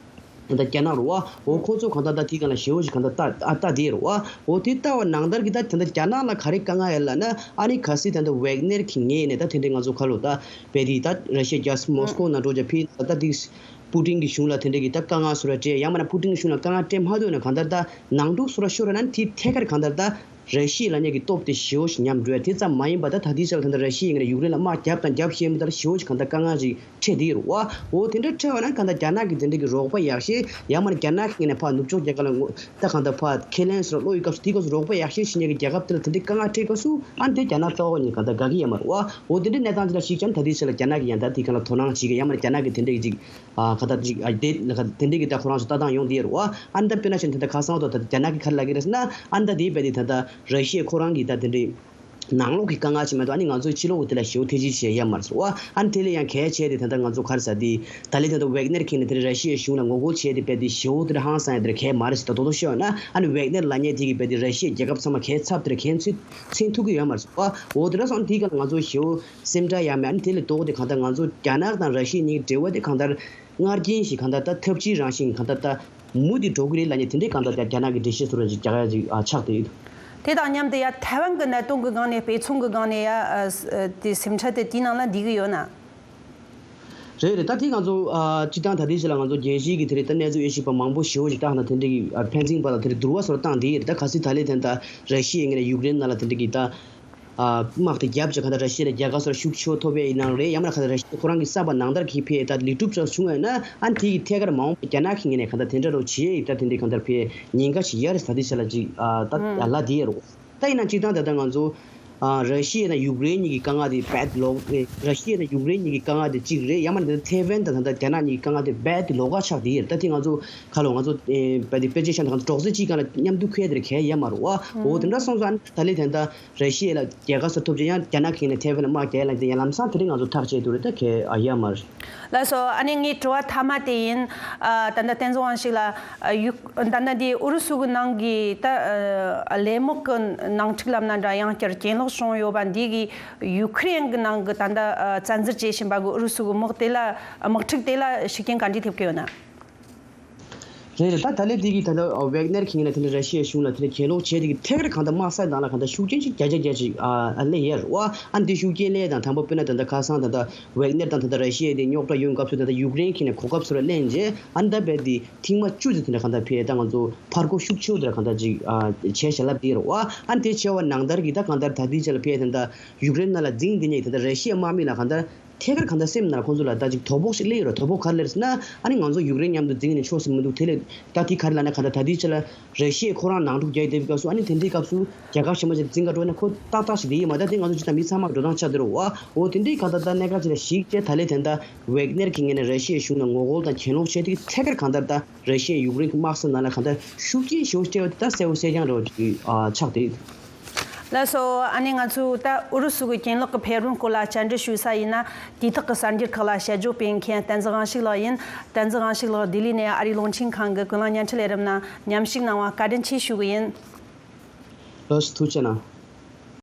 ད་ལྟ་རྒྱ་ནག་རེད་བ། འོ་ཁོ་ཚོ་གང་ལྟར་ད་དེའི་སྒང་ལ་ཞེ་པོ་ཞིག་གང་ལྟར་ལྟ་ལྟ་བསྡད་རེད་བ། འོ་དེ་ལྟ་བ་ནང་ལྟར་གྱི་ད་ད་ལྟ་རྒྱ་ནག་ལ་ག་རེ་དཀའ་ངལ་ཡོད་ལབ་ན་ཨ་ནི་གལ་སྲིད་ད་ལྟ་ཝེག་ནེར་གྱི་ངོས་ནས་ད་དེ་འདྲའི་ང་ཚོ་ཁ་ལོ་ད་བལ་དེ་ད་ར་ཤི་ཡ་རྒྱལ་ས་མོ་སི་ཀོ་ནང་འགྲོ་བྱ་ཕི་ད་ད་དེ་པུ་ཏིན་གྱི་གཞུང་ལ་དེ་འདྲའི་གི་ད་དཀའ་ངལ་བཟོ་འདྲ་སྤྲད་ཡང་མིན་ན་པུ་ཏིན་གྱི་གཞུང་ལ་དཀའ་ངལ་སྤྲད་མ་ཐུབ་ན་གང་ལྟར་ད་ནང་འཁྲུག་བཟོ་འདྲ་ཤོར་ན་དེ་ཐད་ཀར་གང་ལྟར་ད། ར་ཤི་ཡ་ལབ་མཁན་གྱི་སྟོབས་དེ་ཞེ་པོ་ཞིག་ཉམས་འགྲོ་ཡ་དེ་ཙམ་མ་ཡིན་པ་ད་ད་ལྟའི་ཆར་ལ་ད་ལྟ་ར་ཤི་ཡའི་ངོས་ནས་ཡུཀ་རེན་ལ་དམག་བརྒྱབ་དང་བརྒྱབ་བཞིན་པ་ལྟར་ཞེ་པོ་ཞིག་གང་ལྟར་དཀའ་ངལ་ཅིག་འཕྲད་བསྡད་ཡོད་རེད་བ། འོ་དེ་འདྲ་འཕྲད་པ་ན་གང་ལྟར་རྒྱ་ནག་གི་དེ་འདྲ་གི་རོགས་པ་ཡག་ཤོས་ཡང་མིན་ན་རྒྱ་ནག་གི་ངོས་ནས་ཕར་ནུབ་ཕྱོགས་རྒྱལ་ཁབ་ལ་ངོ་ད་གང་ལྟར་ཕར་ཁས་ལེན་ཟེར་བློ་ཡི་སྐབས་སུ་དེའི་སྐབས་སུ་རོགས་པ་ཡག་ཤོས་བྱེད་མཁན་གྱི་རྒྱལ་ཁབ་དེ་ལ་དེ་འདྲའི་དཀའ་ངལ་འཕྲད་སྐབས་སུ་ཨ་ནི་དེ་རྒྱ་ནག་རྩ་བ་ཉིད་གང་ལྟར་དགའ་གི་ཡོད་མ་རེད་བ། འོ་དེ་འདྲའི་གནས་སྟངས་ཅིག་ལ་གཞིགས་ཀྱང་ད་ལྟའི་ཆར་ལ་རྒྱ་ནག་གིས་ཡང་ད་དེ་གང་ལ་དོ་སྣང་བྱེད་མཁན་ཡང་མིན་ན་རྒྱ་ནག་གི་དེ་འདྲ་གི་ཅིག་ཨ་ག་ད་ཅིག་ཨ་དེ་ལ་ག་དེ་འདྲ་གི་ད་ཁོ་རང་ཚོ་ལྟ་སྟངས་ཡོང་བསྡད་རེད་བ། ཨ་ནི་ད་དཔེར་ན་བྱས་ན་ད་ལྟ་ཁ་སང་ཐོག་ད་ལྟ་རྒྱ་ནག་གི་ཁ་ལ་གི་རེད་ཟེར་ན་ཨ་ནི་ད་དེའི་བས་དེ་ད་ལྟ་ར་ཤི་ཡ་ཁོ་རང་གི་ད་དེ་འདྲའི་ནང་ལོགས་ཀྱི་དཀའ་ངལ་ཅིག་མ་གཏོགས་ཨ་ནི་ང་ཚོའི་ཕྱི་ལོགས་ཀྱི་དེ་ལ་ཞེ་པོ་ཐེ་ཇུས་བྱས་ཡོད་མ་རེད་བ། ཨ་ནི་དེ་ལས་ཡང་གལ་ཆེ་དེ་ད་ལྟ་ང་ཚོ་ག་རེ་ཟེར་དེ་ད་ལས་ད་ལྟ་ཝེག་ནེར་གྱི་ངོས་ནས་དེ་ར་ཤི་ཡའི་གཞུང་ལ་ངོ་རྒོལ་བྱས་དེ་བས་དེ་ཞེ་པོ་དེ་ཧང་སང་ཡ་དེ་གལ་མ་རེད་ཟེར་ད་རྡོག་རྡོག་ཤོད་ན་ཨ་ནི་ཝེག་ནེར་ལབ་མཁན་དེ་གི་བས་དེ་ར་ཤི་ཡའི་རྒྱལ་ཁབ་ཚང་མ་གལ་ཚབ་དེ་གལ་མཚོན་མཚོན་ཐུབ་ཀྱི་ཡོད་མ་རེད་བ། འོ་དེ་འདྲ་སོང་དེའི་སྒང་ལ་ང་ཚོ་ཞེ་པོ། སེམས་ཁྲལ་ཡང་མེད། ཨ་ནི་དེ་ལས་ལྡོག་སྟེ་གང་ལྟར་ང་ཚོ་རྒྱ་ནག་དང་ར་ཤི་ཡ་གཉིས་ཀྱི་འབྲེལ་བ་དེ་གང་ལྟར་སྔར་རྐྱེན་ཞིག་གང་ལྟར་ད་ཐབས་ཇུས་རང་བཞིན་གང་ལྟར་ད་མུ་མཐུད་འགྲོ་གི་རེད་ལབ་ནས་དེ་འདྲའི་གང་ལྟར་ད་རྒྱ་ནག་གི་འགྲེལ་བཤད་བཟོ་འདྲ་ཅིག་རྒྱག་ཡ་ཅིག་ཨ་ཆགས་བསྡད་ཡོད། དེ་དང་མཉམ་དུ་ཡ་ཐའེ་ཝན་གྱི་གནད་དོན་གྱི་སྒང་ནས་དཔེ་མཚོན་གྱི་སྒང་ནས་ཡ་ཨ་དེ་སེམས་ཁྲལ་དེ་དེའི་ནང་ལ་འདུས་ཀྱི་ཡོད་ན། རེད་རེད། ད་དེ་ང་ཚོ་ཨ་སྤྱིར་བཏང་ད་ལྟའི་ཆ་ལ་ང་ཚོ་རྒྱལ་སྤྱིའི་གི་དེ་རེད་ད་གནས་ཚུལ་དབྱེ་ཞིབ་པ་མང་པོ་ཞེ་པོ་ཅིག་ད་ཧ་ན་དེ་འདྲའི་གི་ཨ་ཕན་ཚུན་བར་ལ་དེ་རེད་འདུལ་བ་སོགས་བཏང་བསྡད་ཡོད་རེད། ད་གལ་སྲིད་ད་ལན་དེ་ད་ར་ཤི་ཡའི་ངོས་ནས་ཡུཀ་རེན་ནང་ལ་དེ་འདྲའི་གི་ད། དམག་དེ་བརྒྱབ་ཅིག་ག་ད་ར་ཤི་ཡ་ལ་རྒྱལ་ཁ་སོར་ཤུགས་ཆེ་ཐོབ་པའི་ཡིན་ནའང་རེད། ཡང་མིན་ན་ག་ད་ར་ཤི་ཡ་ཁོ་རང་གི་བསམ་པ་ནང་ལྟར་གྱི་ཕེ་ད་ལི་ཀྲུབ་ཅོག་བྱུང་བ་ཡིན་ན་ཨ་ནི་དེ་གི་ཐད་ཀར་མ་འོངས་པ་རྒྱ་ནག་གི་ངོས་ནས་ག་ད་དེ་འདྲ་རོ་བྱེད་ཡིག་ད་དེ་འདྲའི་གང་ལྟར་ཕེ་ཉེན་ཁ་ཞིག་ཡར་ད་དེ་ཆ་ལ་ཅིག་ད་ལ་དེ་ཡ་རོ། ད་ཡིན་ན་སྤྱིར་བཏང་ད་ད་ང་ཚོ་ ཨ་ར་ཤི་ཡ་དང་ཡུཀ་རེན་གཉིས་ཀྱི་དཀའ་ངལ་དེ་རྦད་ལོག་རེད། ར་ཤི་ཡ་དང་ཡུཀ་རེན་གཉིས་ཀྱི་དཀའ་ངལ་དེ་གཅིག་རེད། ཡང་མིན་ན་ཐེ་ཝན་དང་ད་ལྟ་རྒྱ་ནག་གཉིས་ཀྱི་དཀའ་ངལ་དེ་རྦད་དེ་ལོགས་ཀ་ཆགས་བསྡད་ཡོད་རེད། ད་དེ་ང་ཚོ་ཁ་ལོ་ང་ཚོ་ཨེ་རྦད་དེ་དཔེ་ཆ་བཞག་ན་ད་ང་ཚོ་གྲོགས་རྩེ་གཅིག་སྒང་ལ་མཉམ་དུ་འཁོད་དེར་གལ་ཡོད་མ་རེད་བ། འོ་དེ་འདྲ་སོང་ཙང་ཨ་ནི་ད་ལས་དེ་འདྲ་ར་ཤི་ཡ་ལ་རྒྱལ་ཁ་སོགས་ཐོབ་ཆེད་ཡང་རྒྱ་ནག་གིས་ནས་ཐེ་ཝན་ལ་དམག་རྒྱག་ལ་དེ་ཡང་ལམ་སང་དེ་རིང་ང་ཚོ་ཐག་བཅད་འདུག་རེད། ད་གལ་ཨ་ཡོད་མ་རེད། ལགས་སོ། ཨ་ནི་ངའི་དྲི་བ་མཐའ་མ་དེ་ཡིན། ཨ་ད་ལྟ་བསྟན་འཛིན་དབང་ཕྱུག་ལགས། ཨ་ཡུ་ད་ལྟ་འདི་ཨུ་རུ་སུ་གི་ནང་གི་ད་ཨ་གླེན་དམག་གི་ནང་འཁྲུག་ལབ་ན་འདྲ། ཡང་བསྐྱར་གྱེན་ལོག་བྱུང་ཡོད་པ་འདི་གིས་ཡུ་ཁུ་རེན་གི་ནང་གི་ད་ལྟ་ཨ་བཙན་འཛུལ་བྱེད་བཞིན་པ་གི་ཨུ་རུ་སུ་གི་དམག་དེ་ལ་དམག་འཁྲུག་དེ་ལ་ཤུགས་རྐྱེན་ག་འདྲས་ཐེབས་ཀྱི་ཡོད་ན། རེད་རེད། ད་ད་ལས་འདི་གི་ད་ལྟ་ཝེག་ནེར་གྱི་ངོས་ནས་དེ་ནས་ར་ཤི་ཡའི་གཞུང་ལ་དེ་ནས་གྱེན་ལོག་བྱས་དེ་གི་ཐད་ཀར་གང་ལྟར་དམག་ས་ནང་ལ་གང་ལྟར་ཤུགས་རྐྱེན་ཞིག་བརྒྱ་ཆ་བརྒྱ་ཞིག་ཨ་ཨ་སླེབས་ཡོད་རེད་བ། ཨ་འདི་ཤུགས་རྐྱེན་སླེབས་དང་དང་པོ་དཔེར་ན་ད་ལྟ་ཁ་སང་ད་ལྟ་ཝེག་ནེར་དང་ད་ལྟ་ར་ཤི་ཡ་དེ་རྙོག་དྲ་ཡོང་སྐབས་སུ་ད་ལྟ་ཡུཀ་རེན་གྱི་ངོས་ནས་གོ་སྐབས་ཚུར་ལེན་རྗེས་ཨ་ནི་ད་རྦད་དེ་ཐེངས་མ་བཅུ་ཙམ་དེ་འདྲ་གང་ལྟར་ཕེབས། ད་ང་ཚོ་ཕར་རྒོལ་ཤུགས་ཆེ་བོ་དེ་འདྲ་གང་ལྟར་ཅིག་ཨ་བྱས་བཞག་ལབ་དེ་རེད་བ། ཨ་ནི་དེ་བྱས་པ་ནང་ལྟར་གྱི་ད་གང་ལྟར་ད་ལྟའི་ཆ་ལ་ཕེབས་ད་ལྟ་ཡུཀ་རེན་ནང་ལ་འཛིང་དེ་ཉིད་ད་ལྟ་ར་ཤི་ཡའི་དམག་མི་ལ་གང་ལྟར་ཐད་ཀར་གང་ལྟར་སེམས་ནང་ཁོང་ཚོ་ལ་ད་ཅིག་དོ་ཕོག་ཞིག་སླེབས་ཡོད་རེད། དོ་ཕོག་ག་རེ་སླེབས་ཟེར་ན་ཨ་ནི་ང་ཚོ་ཡུཀ་རེན་མཉམ་དུ་འཛིང་ནས་ཆོག་ཟེར་མི་འདུག་དེ་ལས་ད་དེ་ག་རེ་ལབ་ན་གང་ལྟར་ད་ལྟའི་ཆ་ལ་ར་ཤི་ཡས་ཁོ་རང་ནང་འཁྲུག་རྒྱག་བསྡད་པའི་སྐབས་སུ་ཨ་ནི་དེ་འདྲའི་སྐབས་སུ་རྒྱལ་ཁབ་གཞན་པ་ཞིག་འཛིང་ག་འགྲོ་ན་ཁོ་ཏག་ཏག་ཞིག་བསྡད་ཡོད་མ་རེད། ད་དེ་ང་ཚོ་སྤྱིར་བཏང་མི་ཚང་མར་འགྲོ་སྟངས་ཆགས་བསྡད་རེད་བ། འོ་དེ་འདྲའི་གང་ལྟར་ད་གནད་འགག་ཅིག་ལ་གཞིགས་བྱས་ད་ལས་དེ་འདྲ་ཝེག་ནེར་གྱི་ངོས་ནས་ར་ཤི་ཡའི་གཞུང་ལ་ངོ་རྒོལ་དང་གྱེན་ལོག་བྱས་དེ་ཐད་ཀར་གང་ལྟར་ད་ར་ཤི་ཡས་ཡུཀ་རེན་གྱི་དམག་ས་ནང་ལ་གང་ལྟར་ཤུགས་རྐྱེན་ཞེ་པོ་སྤྲད་ཡོད་དེ་ད་གསལ་པོ་གསལ་རྐྱང་རེད་བ། ཨ་ཆགས་བསྡད་ཡོད། ལགས་སོ། ཨ་ནི་ང་ཚོས་ད་ཨུ་རུ་སུ་གི་གྱེན་ལོག་གི་ཕེབས་རིམ་སྐོར་ལ་བཅར་འདྲི་ཞུ་ས་ཡིན་ན་དུས་ཐོག་གི་གསར་འགྱུར་ཁག་ལ་དཔྱད་བརྗོད་སྤེལ་མཁན་བསྟན་འཛིན་དབང་ཕྱུག་ལགས་ཡིན། བསྟན་འཛིན་དབང་ཕྱུག་ལགས་ལྡི་ལི་ནས་ཨ་རིའི་རླུང་འཕྲིན་ཁང་གི་ཀུན་གླེང་བརྙན་འཕྲིན་ལས་རིམ་ནང་མཉམ་ཞུགས་གནང་བ་བཀའ་དྲིན་ཆེ་ཞུ་གི་ཡིན། ལགས་སོ། ཐུགས་རྗེ་གནང་།